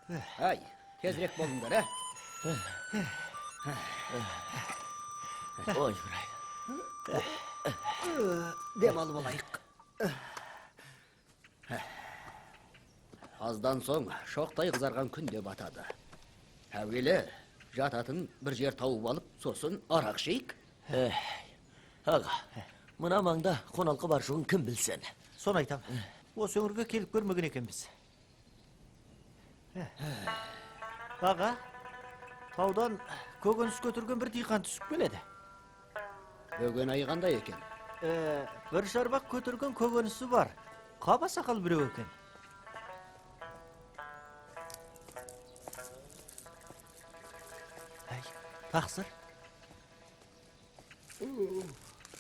Әй, тезірек болыңдар, ә? Ой, Ыбырай. Демалып алайық. Аздан соң шоқтай қызарған күн де батады. Әуелі жататын бір жер тауып алып, сосын арақ ішейік. Аға, мына маңда қоналқы бар жоғын кім білсін? Соны айтам. Осы өңірге келіп көрмеген екенбіз. Аға, таудан көкөніс көтерген бір диқан түсіп келеді. Бөген айы қандай екен? Бір шарбақ көтерген көкөнісі бар. Қаба сақал біреу екен. Әй, тақсыр.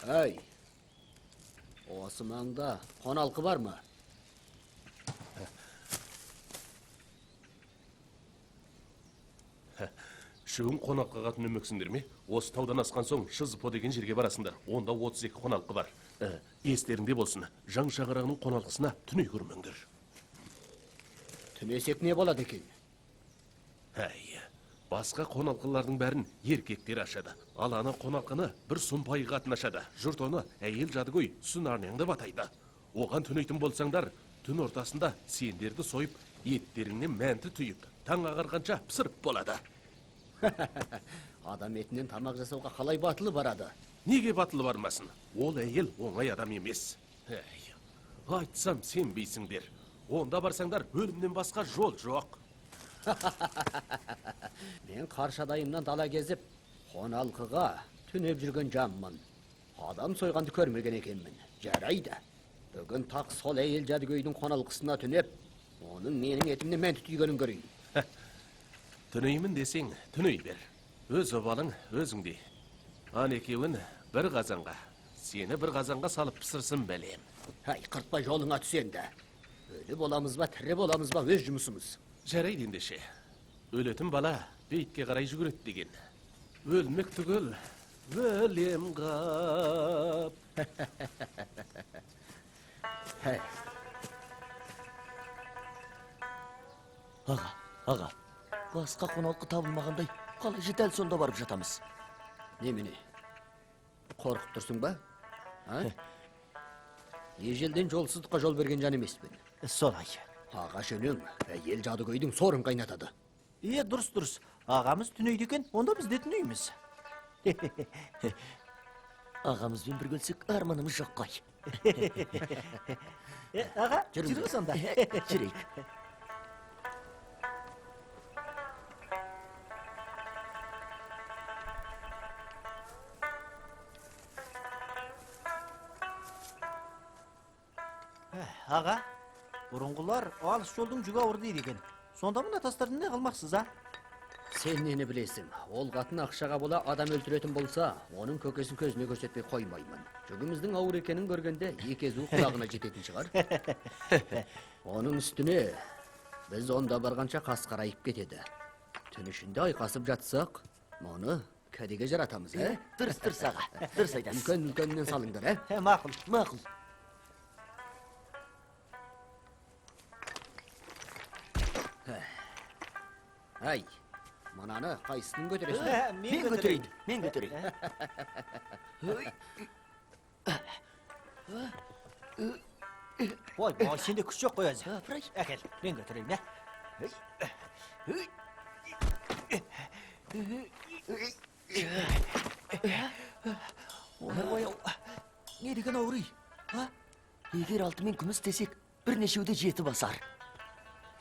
Әй, осы маңда қоналқы бар ма? Үшеуің қоналқыға түнемексіңдер ме? Осы таудан асқан соң Шызыпо деген жерге барасыңдар. Онда 32 қоналқы бар. Естеріңде болсын, Жаң шаңырағының қоналқысына түней көрмеңдер. Түнесек не болады екен? Әй, басқа қоналқылардың бәрін еркектер ашады. Ал ана қоналқыны бір сұмпайы қатын ашады. Жұрт оны әйел жадыгөй Сүнарнең деп атайды. Оған түнейтін болсаңдар, түн ортасында сендерді сойып, еттеріңнен мәнті түйіп, таң ағарғанша пісіріп болады. Адам етінен тамақ жасауға қалай батылы барады? Неге батылы бармасын? Ол әйел оңай адам емес. Әй, айтсам сенбейсіңдер. Онда барсаңдар өлімнен басқа жол жоқ. Мен қаршадайымнан дала кезіп, қоналқыға түнеп жүрген жанмын. Адам сойғанды көрмеген екенмін. Жарайды. Бүгін тақ сол әйел жәдігөйдің қоналқысына түнеп, оның менің етімнен мәнті түйгенін көрейін. Түнеймін десең, түней бер. Өз обалың өзіңде. Ан екеуін бір қазанға, сені бір қазанға салып пісірсін бәлем. Әй, қыртпа жолыңа түс енді. Өлі боламыз ба, тірі боламыз ба, өз жұмысымыз. Жарайды ендеше. Өлетін бала бейітке қарай жүгіреді деген. Өлмек түгіл, өлем қап. Аға, аға, басқа қоналқы табылмағандай қалай дәл сонда барып жатамыз? Немене? Қорқып тұрсың ба? А? Ежелден жолсыздыққа жол берген жан емеспін. Солай. Ағаш өлең әйел жадыгөйдің сорын қайнатады. Е, дұрыс, дұрыс. Ағамыз түнейді екен, онда біз де түнейміз. Ағамызбен бірге өлсек, арманымыз жоқ қой. Аға, Жүріңдер. жүріңіз онда. Жүрейік. Аға, бұрынғылар алыс жолдың жүгі ауыр дейді екен. Сонда мына тастарды не қылмақсыз, а? Сен нені білесің? Ол қатын ақшаға бола адам өлтіретін болса, оның көкесін көзіне көрсетпей қоймаймын. Жүгіміздің ауыр екенін көргенде екі езу құлағына жететін шығар. Оның үстіне біз онда барғанша қас қарайып кетеді. Түн ішінде айқасып жатсақ, мұны кәдеге жаратамыз, ә? Дұрыс, дұрыс аға, дұрыс айтасыз. Үлкен үлкенінен салыңдар, ә? Мақұл. Мақұл. Әй, мынаны қайсысын көтересің? Мен көтерейін, мен көтерейін. Ой, ой, сенде күш жоқ қой өзі. Апырай. Әкел, мен көтерейін, ә? Ой, ой, не деген ауыр үй, а? Егер алтын мен күміс десек, бірнешеуде жеті басар.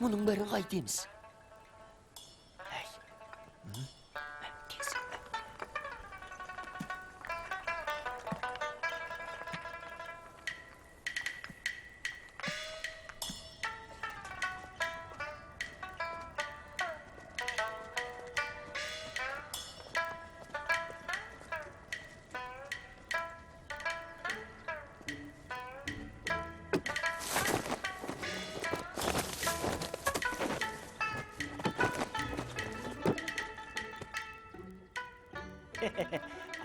Мұның бәрін қайтеміз?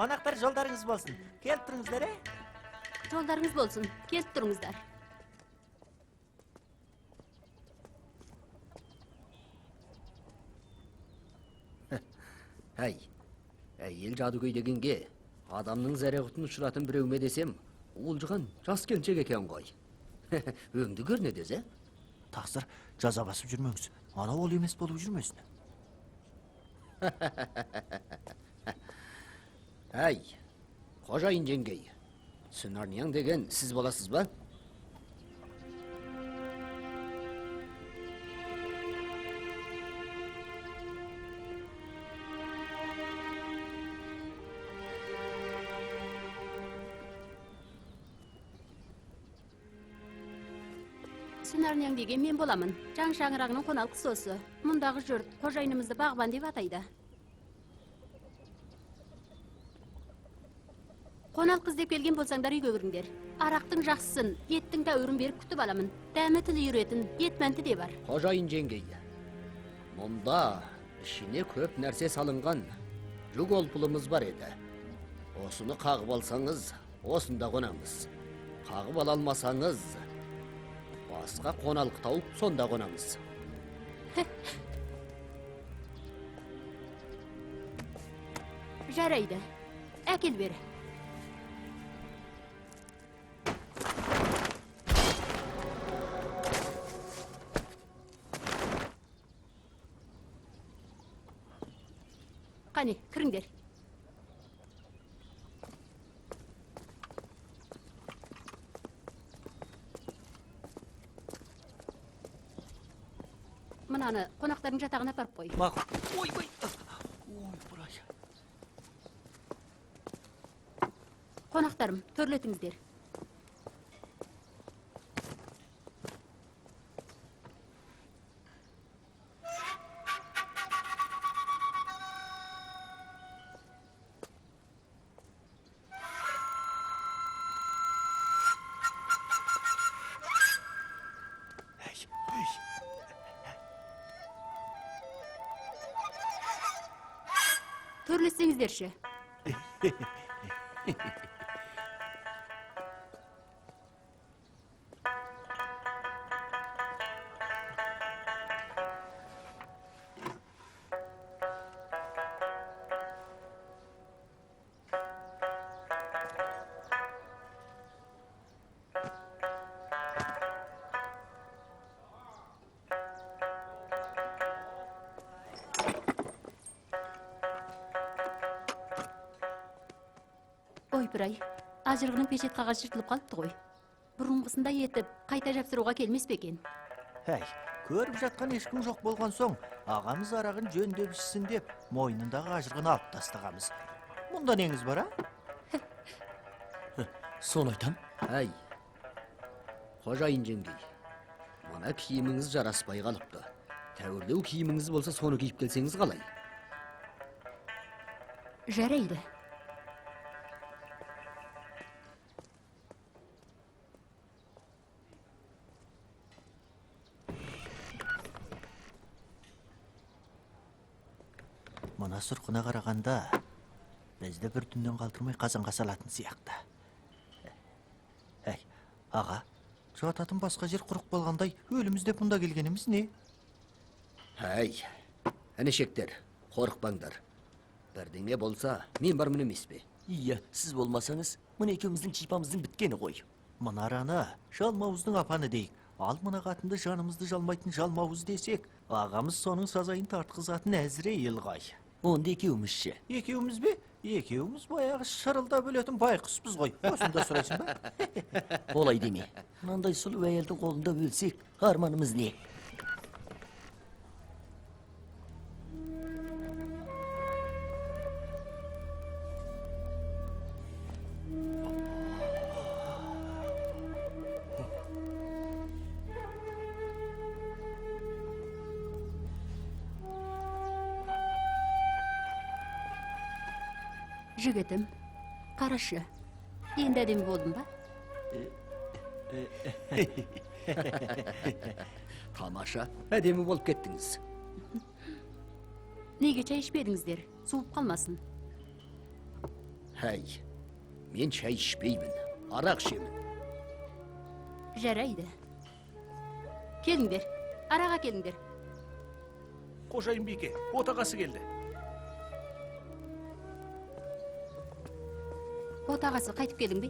Қонақтар, жолдарыңыз болсын. Келіп тұрыңыздар, ә? Жолдарыңыз болсын. Келіп тұрыңыздар. Әй, әйел жадыгөй дегенге адамның зәре құтын ұшыратын біреу ме десем, уылжыған жас келіншек екен ғой. Өңді көрінеді өзі. Тақсыр, жаза басып жүрмеңіз. Ана ол емес болып жүрмесін. Әй, қожайын жеңгей, Сүнарняң деген сіз боласыз ба? Сүнарняң деген мен боламын. Жаң шаңырағының қоналқысы осы. Мұндағы жұрт қожайынымызды бағбан деп атайды. Қоналқы іздеп келген болсаңдар үйге кіріңдер. Арақтың жақсысын, еттің тәуірін беріп күтіп аламын. Дәмі тіл үйретін, ет мәнті де бар. Қожайын жеңгей, мұнда ішіне көп нәрсе салынған жүк олпылымыз бар еді. Осыны қағып алсаңыз, осында қонамыз. Қағып ала алмасаңыз, басқа қоналқы тауып сонда қонамыз. Жарайды, әкел бері. Қане, кіріңдер. Мынаны қонақтардың жатағына апарып қой. Мақұл. Ойбай! Ойбай! Қонақтарым, төрлетіңіздер. Әй, әй. Төрлетсеңіздерші. Ойпырай, ажырғының печет қағазы жыртылып қалыпты ғой. Бұрынғысындай етіп, қайта жапсыруға келмес пе екен? Әй, көріп жатқан ешкім жоқ болған соң, ағамыз арағын жөндеп ішсін деп, мойнындағы ажырғыны алып тастағанбыз. Мұнда неңіз бар, а? Соны айтам. Әй, қожайын жеңгей, мына киіміңіз жараспай қалыпты. Тәуірлеу киіміңіз болса, соны киіп келсеңіз қалай? Жарайды. Мына сұрқына қарағанда, бізді бір түннен қалдырмай қазанға салатын сияқты. Әй, аға, жататын басқа жер құрық болғандай өліміз деп мұнда келгеніміз не? Әй, інішектер, қорықпаңдар. Бірдеңе болса, мен бармын емес пе? Иә, сіз болмасаңыз, мына екеуміздің чипамыздың біткені ғой. Мына араны жалмауыздың апаны дейік. Ал мына қатынды жанымызды жалмайтын жалмауыз десек, ағамыз соның сазайын тартқызатын Әзірейіл ғой. Онда екеуміз ше. Екеуміз бе? Екеуміз баяғы шырылдап өлетін байқұспыз ғой. Осында сұрайсың ба? Олай деме. Мынандай сұлу әйелдің қолында өлсек, арманымыз не? Жігітім, қарашы, енді әдемі болдым ба? Тамаша, әдемі болып кеттіңіз. Неге чай ішпедіңіздер? Суып қалмасын. Әй, мен чай ішпеймін, арақ ішемін. Жарайды. Келіңдер, араға келіңдер. Қожайын бике, отағасы келді. Отағасы, қайтып келдің бе?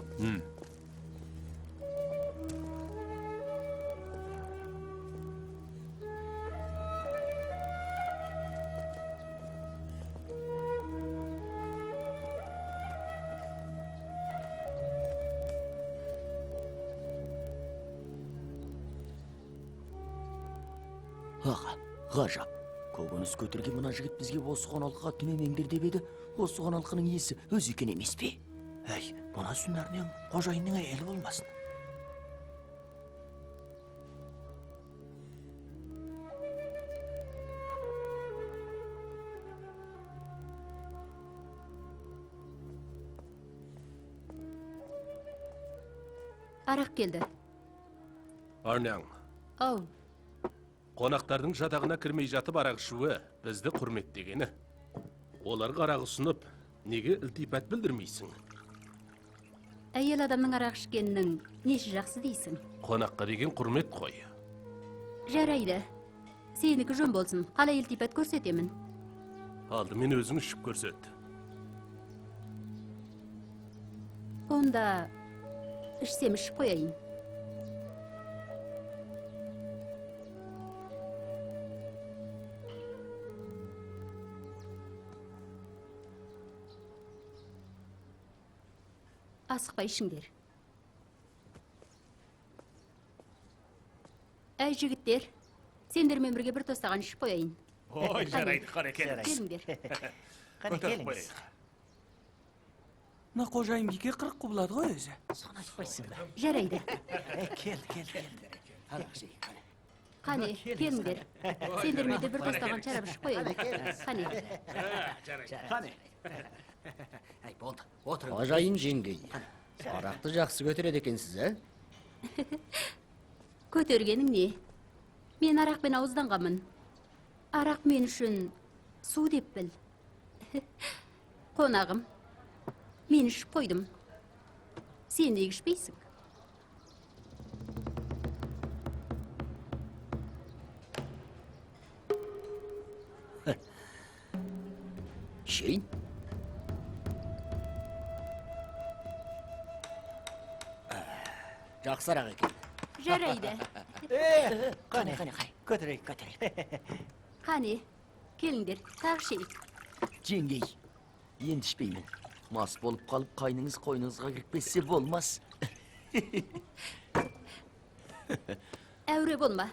Аға, ғажап. Көкөніс көтерген мына жігіт бізге осы қоналқыға түнемеңдер деп еді. Осы қоналқының иесі өзі екен емес пе? Әй, мына Сүнарнең қожайынның әйелі болмасын. Арақ келді. Арняң. Ау. Қонақтардың жатағына кірмей жатып арақ ішуі бізді құрметтегені. Оларға арақ ұсынып, неге ілтипат білдірмейсің? Әйел адамның арақ ішкенінің несі жақсы дейсің? Қонаққа деген құрмет қой. Жарайды. Сенікі жөн болсын. Қалай ілтипат көрсетемін? Алдымен өзің ішіп көрсет. Онда ішсем ішіп қояйын. Асықпай ішіңдер. Әй, жігіттер, сендермен бірге бір тостаған ішіп қояйын. Ой, жарайды, қане келіңіз. Келіңдер. Қане келіңіз. Мына қожайын бике 40 құбылады ғой өзі. Соны айтпайсың ба? Жарайды. Кел, кел, кел. Қане, келіңдер. Сендермен де бір тостаған шарап ішіп қояйын. Қане. Қане. Әй, болды. Отырың. Қожайын жеңгей, арақты жақсы көтереді екенсіз, ә? Көтергенің не? Мен арақпен ауызданғанмын. Арақ мен үшін су деп біл. Қонағым, мен ішіп қойдым. Сен неге ішпейсің? Ішейін. Жақсы арақ екен. Жарайды. Қане, қане, қане. Көтерейік, көтерейік. Қане, келіңдер, тағы ішейік. Жеңгей, енді ішпеймін. Мас болып қалып, қайныңыз қойныңызға кіріп кетсе болмас. Әуре болма.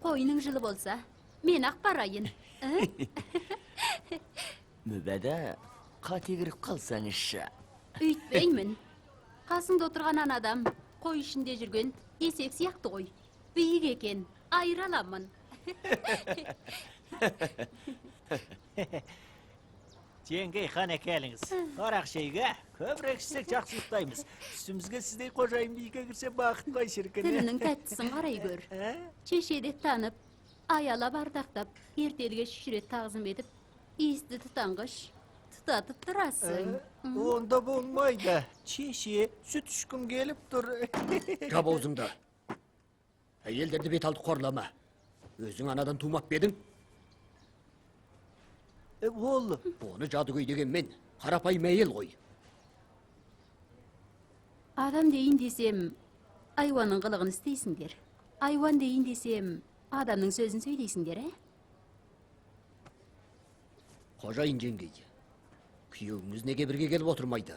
Қойның жылы болса, мен ақ барайын. Мүбәдә, қате кіріп қалсаңызшы. Үйтпеймін. Қасыңда отырған адам қой ішінде жүрген есек сияқты ғой. Биік екен, айыраламын. Жеңгей, қане келіңіз. Арақ шейге көбірек ішсек жақсы ұйықтаймыз. Түсімізге сіздей қожайын биікке кірсе бақыт қой шіркін. Тілінің тәттісін қарай көр. Шеше деп танып, аялап ардақтап, ертелге үш рет тағзым етіп, иісті тұтанғыш тұтатып тұрасың. Онда болмайды. Шеше, сүт ішкім келіп тұр. Жап аузыңды. Әйелдерді бет алды қорлама. Өзің анадан тумап па едің? Ол. Оны жадыгөй дегенмен қарапайым әйел ғой. Адам дейін десем, айуанның қылығын істейсіңдер. Айуан дейін десем, адамның сөзін сөйлейсіңдер, ә? Қожайын жеңгей, күйеуіңіз неге бірге келіп отырмайды?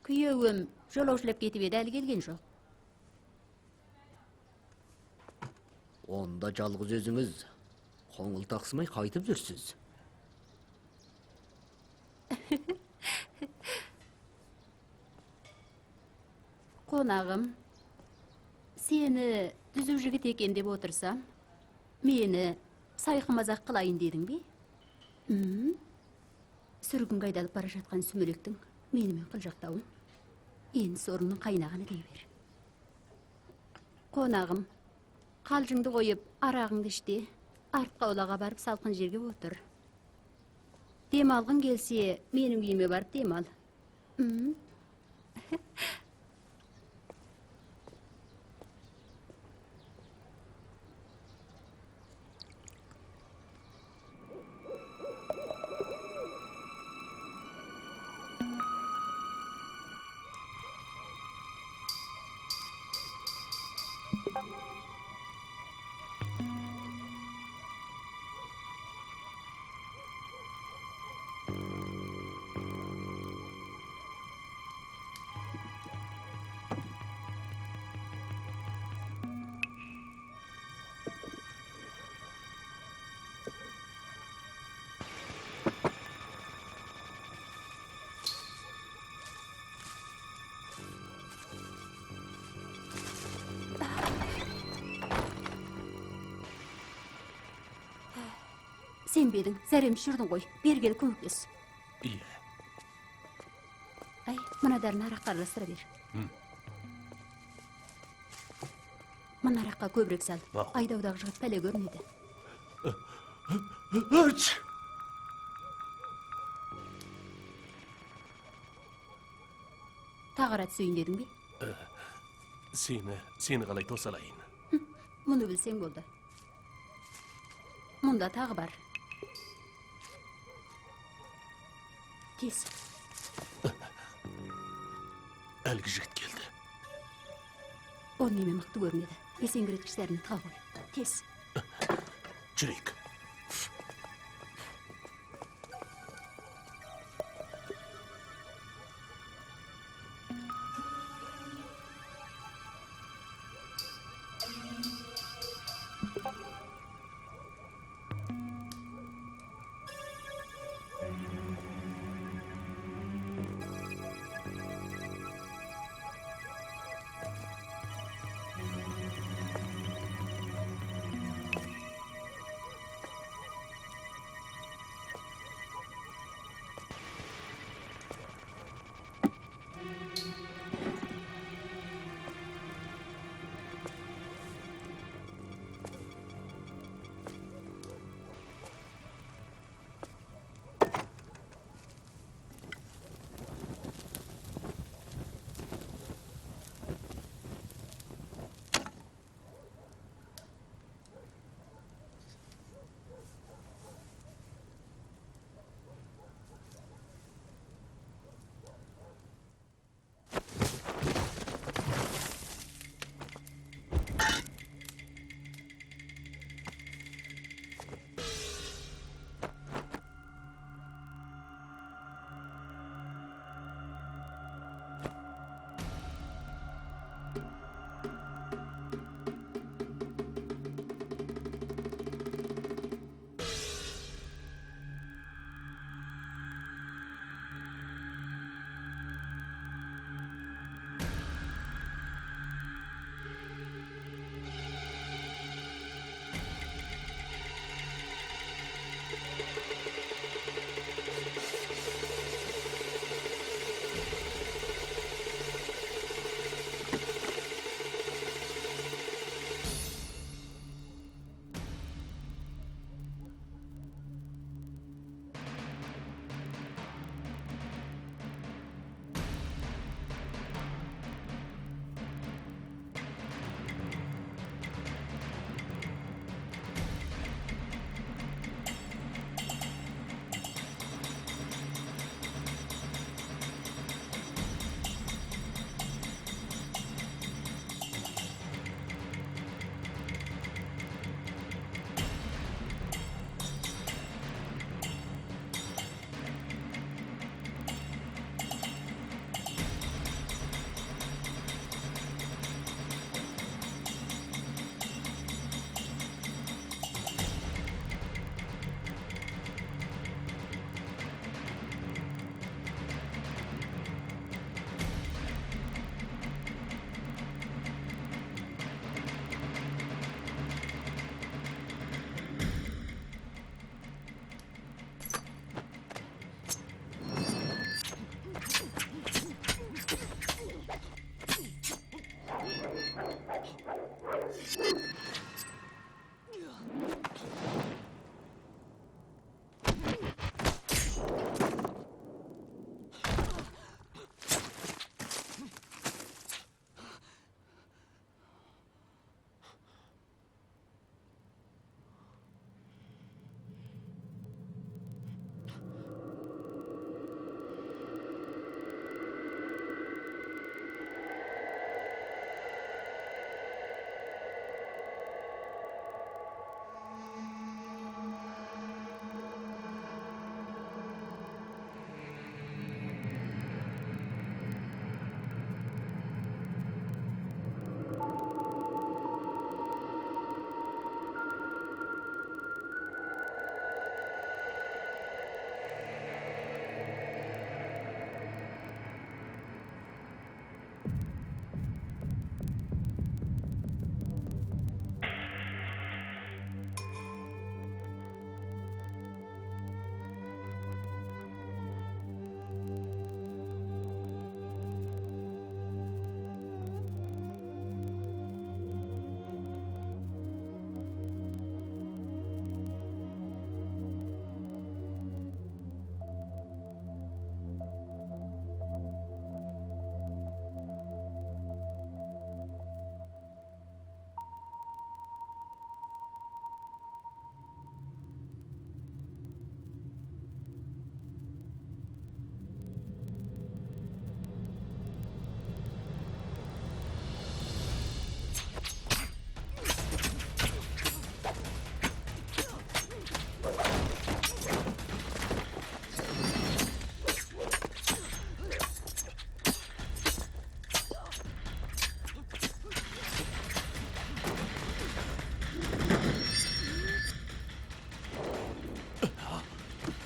Күйеуім жолаушылап кетіп еді, әлі келген жоқ. Онда жалғыз өзіңіз қоңыл тақсымай қайтып жүрсіз. Қонағым, сені түзу жігіт екен деп отырсам, мені сайқымазақ қылайын дедің бе? Сүргінге айдалып бара жатқан сүмелектің менімен қылжақтауын енді сорымның қайнағаны дей бер. Қонағым, қалжыңды қойып, арағыңды іште, артқы аулаға барып салқын жерге отыр. Дем алғың келсе, менің үйіме барып дем ал. Сен бе едің, зәрем ұшырдың ғой. Бері кел, көмектес. Иә. Ай, мына дәріні араққа араластыра бер. Мына араққа көбірек сал. Мақұл. Айдаудағы жігіт пәле көрінеді. Үч! Тағы ара түсейін дедің бе? Сені қалай тосалайын? Мұны білсең болды. Мұнда тағы бар. Тез. Әлгі жігіт келді. Ол неме мықты көрінеді. Есеңгіреткіш дәріні тыға қой. Тез. Жүрейік.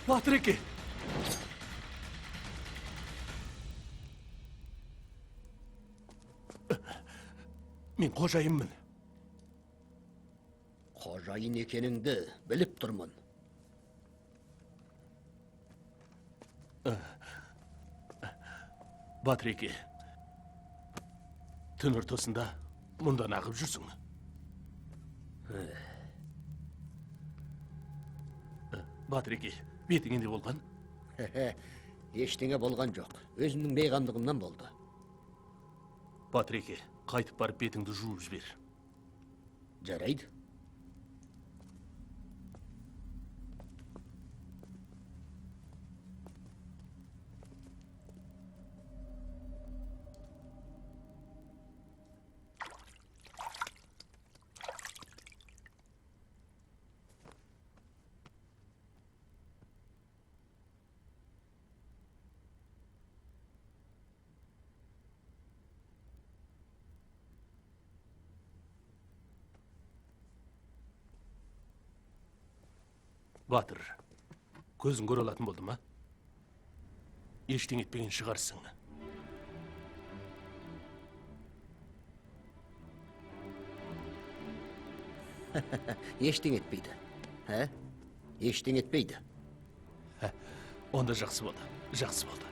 Батыреке! Мен қожайынмын. Қожайын екеніңді біліп тұрмын. Батыреке, түн ортасында мұнда нағып жүрсің. Батыреке, бетіңе не болған? Ештеңе болған жоқ. Өзімнің бейғамдығымнан болды. Батыреке, қайтып барып бетіңді жуып жібер. Жарайды. Батыр, көзің көре алатын болды ма? Ештеңе етпеген шығарсың. Ештеңе етпейді. Ә? Ештеңе етпейді. Онда жақсы болды, жақсы болды.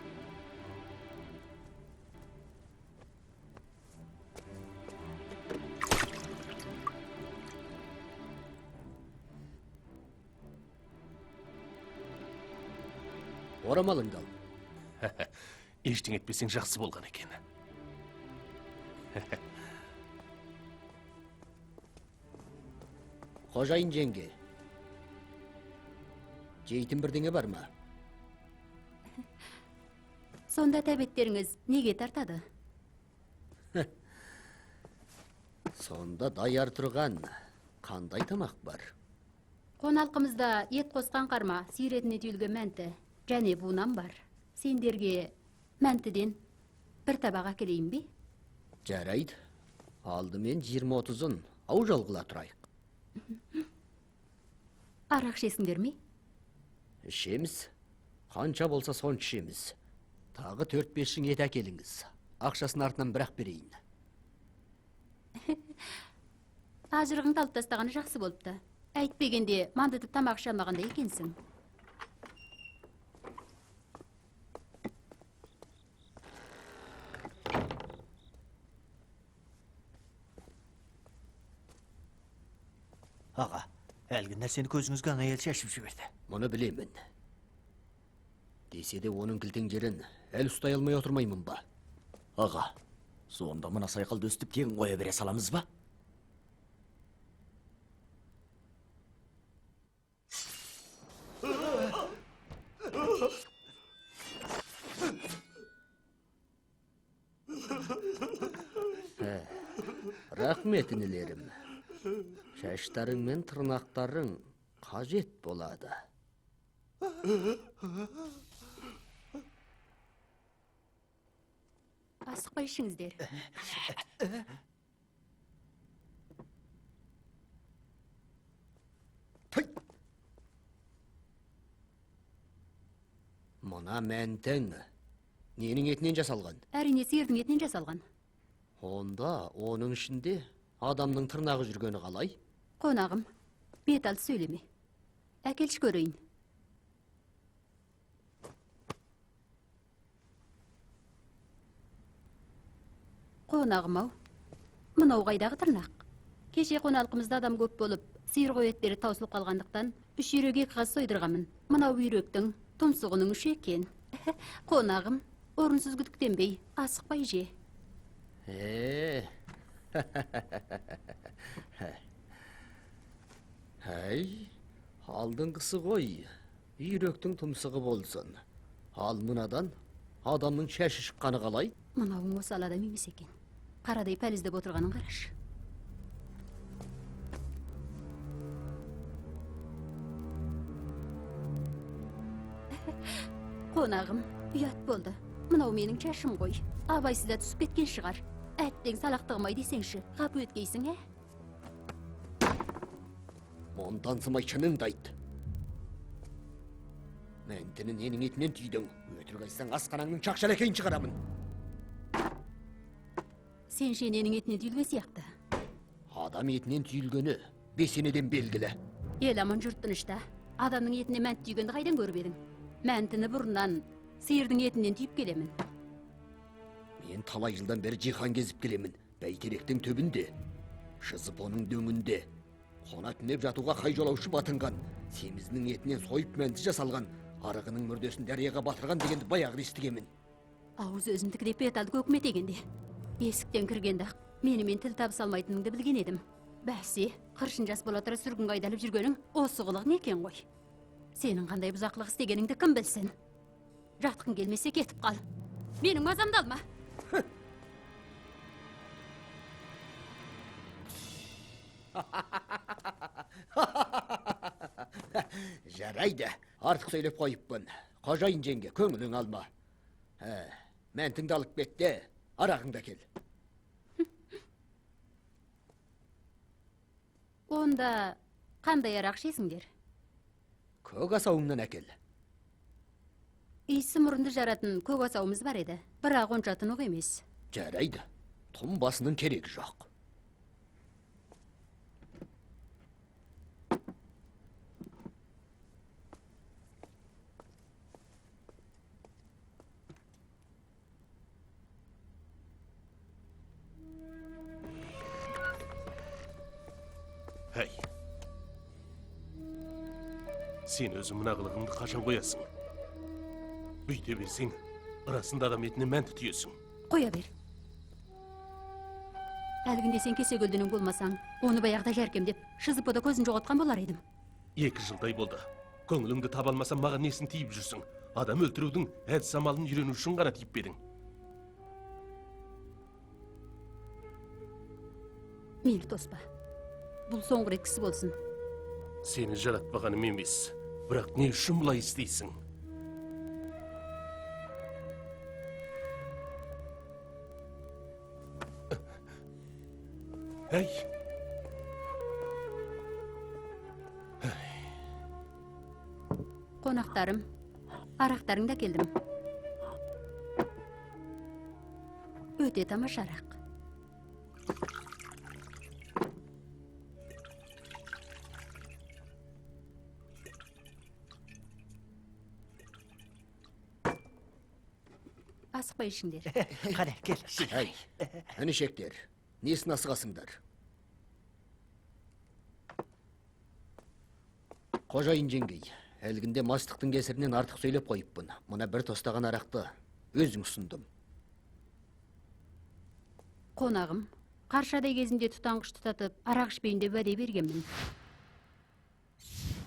Орамалыңды ал. Ештеңе етпесең жақсы болған екен. Қожайын жеңге, жейтін бірдеңе бар ма? Сонда тәбеттеріңіз неге тартады? Сонда даяр тұрған қандай тамақ бар? Қоналқымызда ет қосқан қарма, сиыр етіне түйілген мәнті және бунам бар. Сендерге мәнтіден бір табақ әкелейін бе? Жарайды. Алдымен 20-30-ын аужал қыла тұрайық. Арақ ішесіңдер ме? Ішеміз. Қанша болса сонша ішеміз. Тағы 4-5 жың ет әкеліңіз. Ақшасын артынан бірақ берейін. Ажырығыңды алып тастағаны жақсы болыпты. Әйтпегенде мандытып тамақ іше алмағандай екенсің. Аға, әлгі нәрсені көзіңізге ана әйел шашып жіберді. Мұны білемін. Десе де оның кілтең жерін әлі ұстай алмай отырмаймын ба? Аға, сонда мына сайқалды өстіп тегін қоя бере саламыз ба? Рахмет, інілерім. Шаштарың мен тырнақтарың қажет болады. Асықпай ішіңіздер. Мына мәнтің ненің етінен жасалған? Әрине, сиырдың етінен жасалған. Онда оның ішінде адамның тырнағы жүргені қалай? Қонағым, бет алды сөйлеме. Әкелші көрейін. Қонағым ау, мынау қайдағы тырнақ? Кеше қоналқымызда адам көп болып, сиыр қой еттері таусылып қалғандықтан, 3 үйрек 2 қаз сойдырғанмын. Мынау үйректің тұмсығының ұшы екен. Қонағым, орынсыз күдіктенбей, асықпай же. Әй, алдыңғысы ғой, үйректің тұмсығы болсын. Ал мынадан адамның шашы шыққаны қалай? Мынауың осал адам емес екен. Қарадай пәл іздеп отырғанын қарашы. Қонағым, ұят болды. Мынау менің шашым ғой. Абайсызда түсіп кеткен шығар. Әттең салақтығым-ай десеңші, ғапу еткейсің, ә? Мұндан сымай шыныңды айт. Мәнтіні ненің етінен түйдің? Өтірік айтсаң, асқанаңның шақшалекейін шығарамын. Сен ше ненің етінен түйілген сияқты? Адам етінен түйілгені бесенеден белгілі. Ел аман, жұрт тынышта. Адамның етіне мәнті түйгенді қайдан көріп едің? Мәнтіні бұрыннан сиырдың етінен түйіп келемін. Мен талай жылдан бері жиһан кезіп келемін. Бәйтеректің түбінде, Шызыпоның дөңінде. Қона түнеп жатуға қай жолаушы батынған, семізінің етінен сойып мәнті жасалған, арығының мүрдесін дарияға батырған дегенді баяғыда естігенмін. Ауыз өзімдікі деп бет алды көкіме дегенде. Есіктен кіргенде ақ менімен тіл табыса алмайтыныңды білген едім. Бәсе, қыршын жас бола тұра сүргінге айдалып жүргенің осы қылығың екен ғой. Сенің қандай бұзақылық істегеніңді кім білсін? Жатқың келмесе кетіп қал. Менің мазамды алма. Жарайды, артық сөйлеп қойыппын. Қожайын жеңге, көңілің алма. Мәнтіңді алып кет те, арағыңды әкел. Онда қандай арақ ішесіңдер? Көк асауыңнан әкел. Иісі мұрынды жаратын көк асауымыз бар еді, бірақ онша тұнық емес. Жарайды, тұм басының керегі жоқ. Әй, сен өзің мына қылығыңды қашан қоясың? Бүйте берсең, расында адам етіне мәнті түйесің. Қоя бер. Әлгінде сен кесе көлденең болмасаң, оны баяғыда жәркемдеп, Шызыпода көзін жоғалтқан болар едім. 2 жылдай болды. Көңіліңді таба алмасам, маған несін тиіп жүрсің? Адам өлтірудің әдіс-амалын үйрену үшін ғана тиіп бедің. Мені тоспа. Бұл соңғы реткісі болсын. Сені жаратпағаным емес, бірақ не үшін бұлай істейсің? Әй! Қонақтарым, арақтарыңды әкелдім. Өте тамаша арақ. Асықпай ішіңдер. Қане, кел. Әй, інішектер, несін асығасыңдар? Қожайын жеңгей, әлгінде мастықтың кесірінен артық сөйлеп қойыппын. Мына бір тостаған арақты өзің ұсындым. Қонағым, қаршадай кезімде тұтанғыш тұтатып, арақ ішпейін деп уәде бергенмін.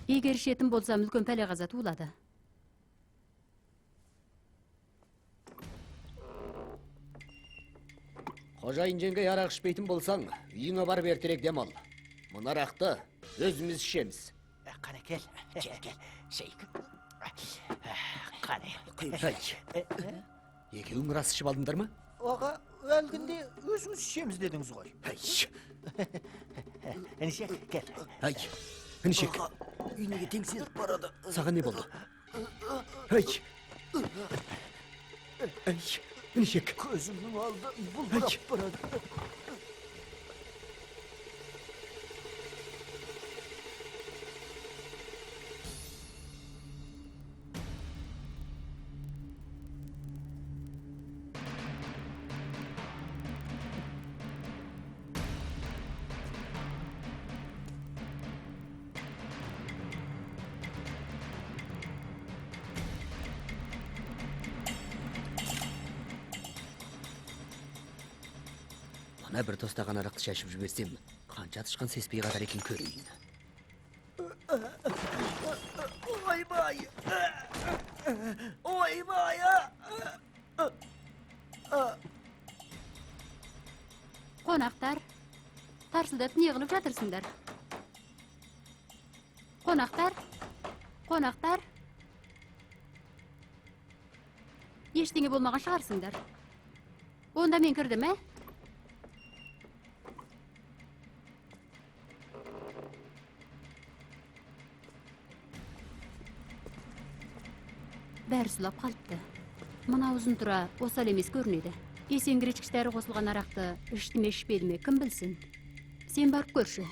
Егер ішетін болсам, үлкен пәле-қаза туылады. Қожайын жеңгей, арақ ішпейтін болсаң, үйіңе барып ертерек дем ал. Мына арақты өзіміз ішеміз. Қане, кел. Кел, кел. Шейк. Қане. Екеуің рас ішіп алдыңдар ма? Аға, әлгінде өзіңіз ішеміз дедіңіз ғой. Інішек, кел. Әй, інішек. Үйнеге теңселіп барады. Саған не болды? Әй. Әй. Інішек. Көзімнің алды бұлдырап барады. Мына бір тостаған арақты шашып жіберсем, қанша тышқан сеспей қатар екен көрейін. Ойбай! Ойбай! Қонақтар, тарсылдап не қылып жатырсыңдар? Қонақтар, қонақтар. Ештеңе болмаған шығарсыңдар. Онда мен кірдім, ә? Бәрі сұлап қалыпты. Мына ұзын тұра осал емес көрінеді. Есеңгіреткіш дәрі қосылған арақты ішті ме ішпеді ме кім білсін. Сен барып көрші.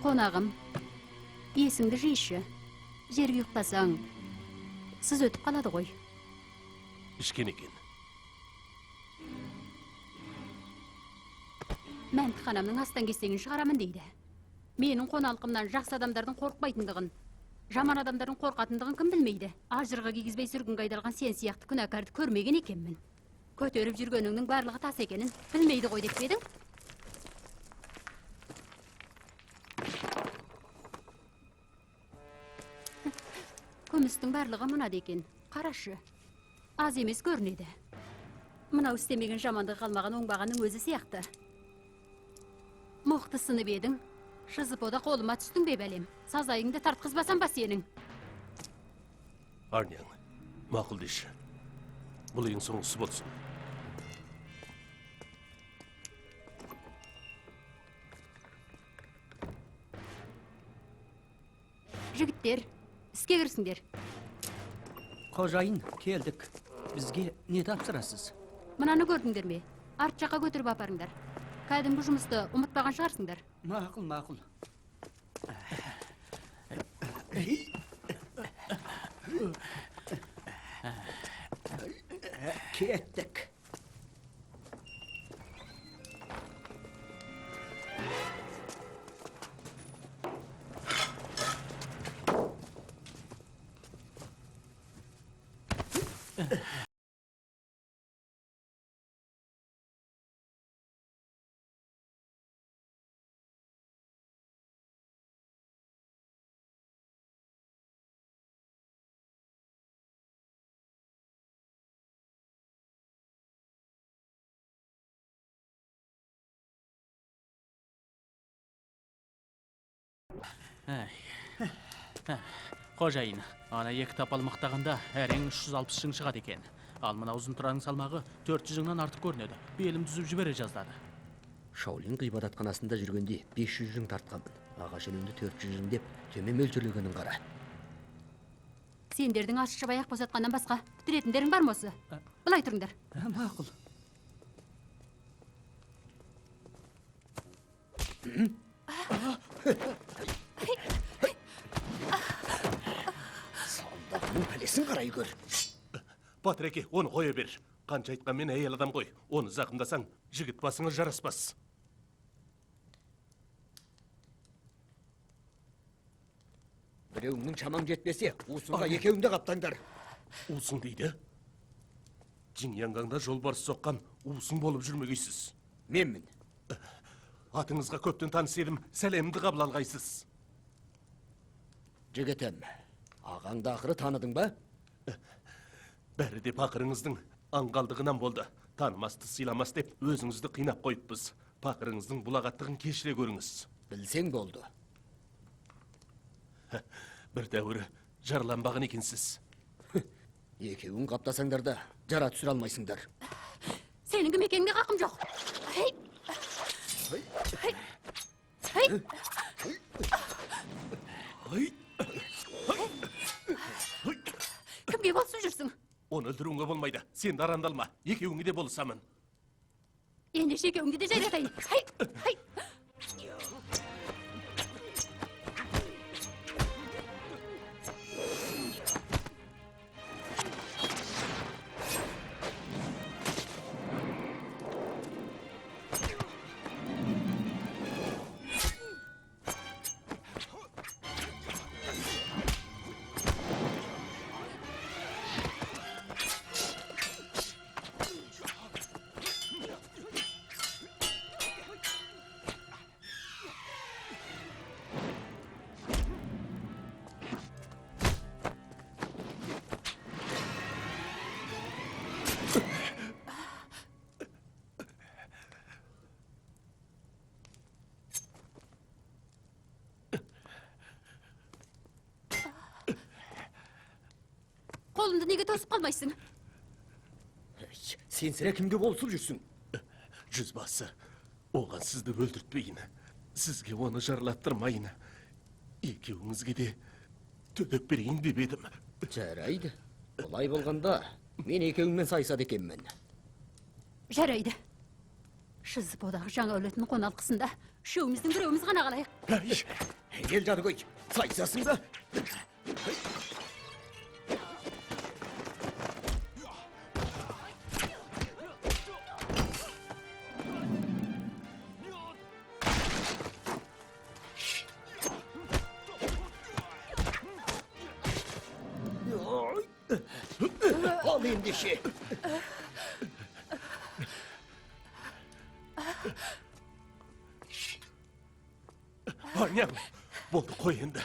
Қонағым, есіңді жишы. Жерге ұйықтасаң, сыз өтіп қалады ғой. Ішкен екен. Мәнтіханамның астан кестеңін шығарамын дейді. Менің қоналқымнан жақсы адамдардың қорықпайтындығын, жаман адамдардың қорқатындығын кім білмейді. Ажырға кигізбей сүргінге айдалған сен сияқты күнәкәрді көрмеген екенмін. Көтеріп жүргеніңнің барлығы тас екенін білмейді ғой деп пе едің? Күмістің барлығы мынада екен. Қарашы. Аз емес көрінеді. Мынау істемеген жамандығы қалмаған оңбағанның өзі сияқты. Мықты сынып едің. Шызыпода қолыма түстің бе бәлем? Сазайыңды тартқызбасам ба сенің? Арняң, мақұл деші. Бұл ең соңғысы болсын. Жігіттер, іске кірісіңдер. Қожайын, келдік. Бізге не тапсырасыз? Мынаны көрдіңдер ме? Арт жаққа көтеріп апарыңдар. Кәдімгі жұмысты ұмытпаған шығарсыңдар. Мақұл, мақұл. Кеттік. Қожайын, ана екі тапал мықтағанда әрең 360 жың шығады екен. Ал мына ұзын тұраның салмағы 400 жыңнан артық көрінеді. Белім түзіп жібере жаздады. Шаолин ғибадатханасында жүргенде 500 жың тартқанмын. Ағаш өнімді 400 жың деп төмен мөлшерлегенін қара. Сендердің ащы аяқ босатқаннан басқа бітіретіндерің бар ма осы? Былай тұрыңдар. Мақұл. Салдағының пәлесін қарай көр. Батыреке, оны қоя бер. Қанша айтқанмен әйел адам ғой. Оны зақымдасаң, жігіт басыңа жараспас. Біреуіңнің шамаң жетпесе, уысыңға екеуіңді қаптаңдар. Уысың дейді? Жиңянгаңда жолбарыс соққан уысың болып жүрмегейсіз. Менмін. Атыңызға көптен таныс едім, сәлемді қабыл алғайсыз. Жігітім, ағаңды ақыры таныдың ба? Бәрі де пақырыңыздың аңғалдығынан болды. Танымасты сыйламас деп өзіңізді қинап қойыппыз. Пақырыңыздың бұлағаттығын кешіре көріңіз. Білсең болды. Бір тәуірі жарланбаған екенсіз. Екеуін қаптасаңдар да жара түсіре алмайсыңдар. Сенің кім екеніңе қақым жоқ. Хей! Хей! Хей! Кімге болысып жүрсің? Оны өлтіруіңе болмайды. Сен де арандалма. Екеуіңе де болысамын. Ендеше екеуіңді де жайратайын. Хей! Хей! Қолымды неге тосып қалмайсың? Сен сірә кімге болысып жүрсің? Жүзбасы, оған сізді өлтіртпейін. Сізге оны жарлаттырмайын. Екеуіңізге де төлеп берейін деп едім. Жарайды. Олай болғанда, мен екеуіңмен сайысады екенмін. Жарайды. Шызбодағы жаңа өлетін қоналқысында үшеуміздің біреуіміз ғана қалайық. Ел жәдігөй, сайысасың ба? Ал ендеше. Арняң, болды қой енді.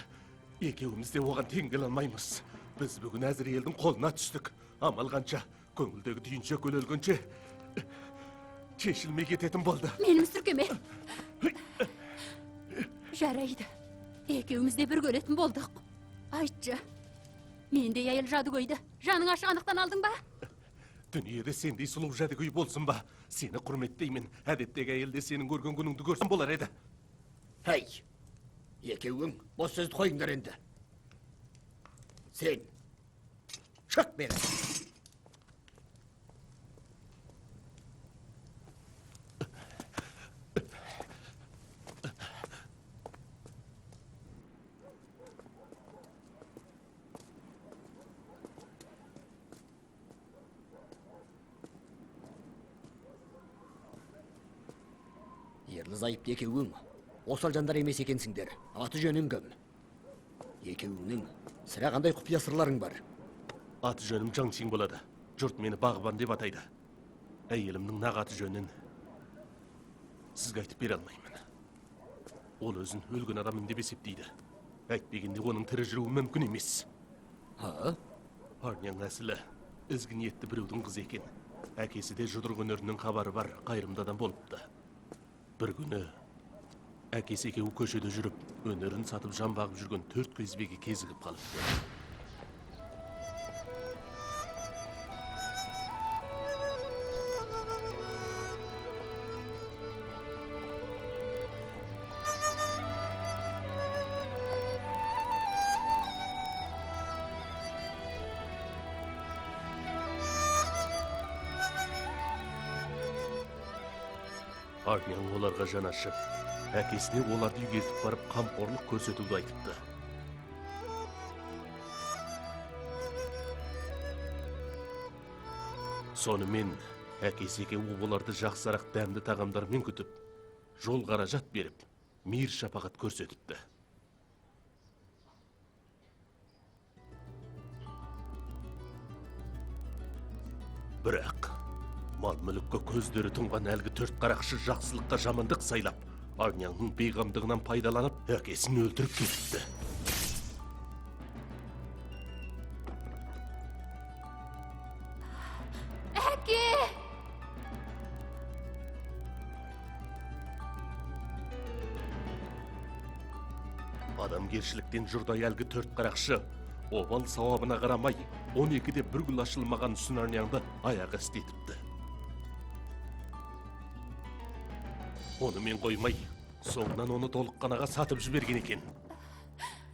Екеуміз де оған тең келе алмаймыз. Біз бүгін Әзірейілдің қолына түстік. Амал қанша, көңілдегі түйіншек өлгенше шешілмей кететін болды. Мені мүсіркеме. Жарайды. Екеуміз де бірге өлетін болдық. Айтшы, мендей әйел жәдігөйді жаның ашығандықтан алдың ба? Дүниеде сендей сұлу жәдігөй болсын ба? Сені құрметтеймін. Әдеттегі әйел де сенің көрген күніңді көрсін болар еді. Әй, екеуің бос сөзді қойыңдар енді. Сен, шық бері. Ерлі зайыпты екеуің осал жандар емес екенсіңдер. Аты жөнің кім? Екеуіңнің сірә қандай құпия сырларың бар? Аты жөнім Жаңшин болады. Жұрт мені бағбан деп атайды. Әйелімнің нақ аты жөнін сізге айтып бере алмаймын. Ол өзін өлген адаммын деп есептейді. Әйтпегенде оның тірі жүруі мүмкін емес. Ха? Арняң әсілі ізгі ниетті біреудің қызы екен. Әкесі де жұдырық өнерінің хабары бар қайырымды адам болыпты. Бір күні әкесі екеуі көшеде жүріп, өнерін сатып жан бағып жүрген төрт кезбеге кезігіп қалыпты. Арняң оларға жан ашып, әкесіне оларды үйге ертіп барып қамқорлық көрсетуді айтыпты. Сонымен әкесі екеуі оларды жақсырақ дәмді тағамдармен күтіп, жол қаражат беріп, мейір шапағат көрсетіпті. Бірақ мал мүлікке көздері тұнған әлгі төрт қарақшы жақсылыққа жамандық сайлап, Арняңның бейғамдығынан пайдаланып, әкесін өлтіріп кетіпті. Әке! Адамгершіліктен жұрдай әлгі төрт қарақшы обал сауабына қарамай, 12-де бір гүл ашылмаған Сүн Арняңды аяқ асты етіпті. Онымен қоймай, соңынан оны толыққанаға сатып жіберген екен.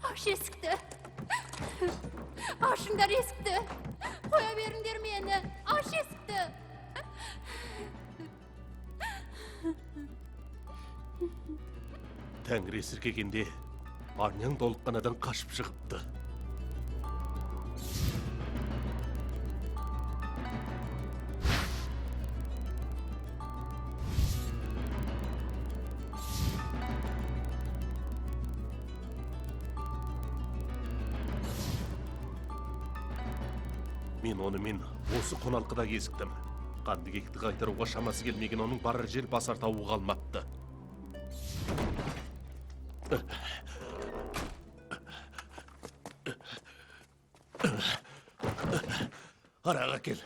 Аш есікті! Ашыңдар есікті! Қоя беріңдер мені! Аш есікті! Тәңір есіркегенде Арняң толыққанадан қашып шығыпты. Мен онымен осы қоналқыда кезіктім. Қанды кекті қайтаруға шамасы келмеген оның барар жер басар тауы қалмапты. Араға кел.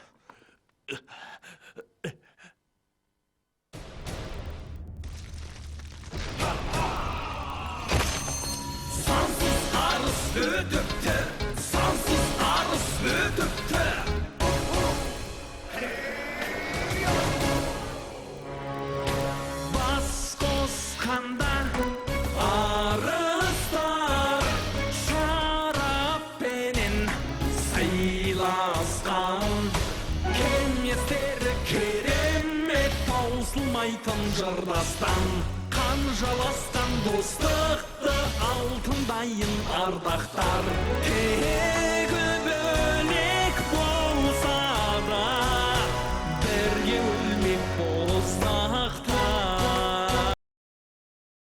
Сансыз арыс өтіпті, сансыз арыс өтіпті. Ұмытылмайтын жыр-дастан. Қан жаласқан достықты алтындайын ардақтар. Хе-хе.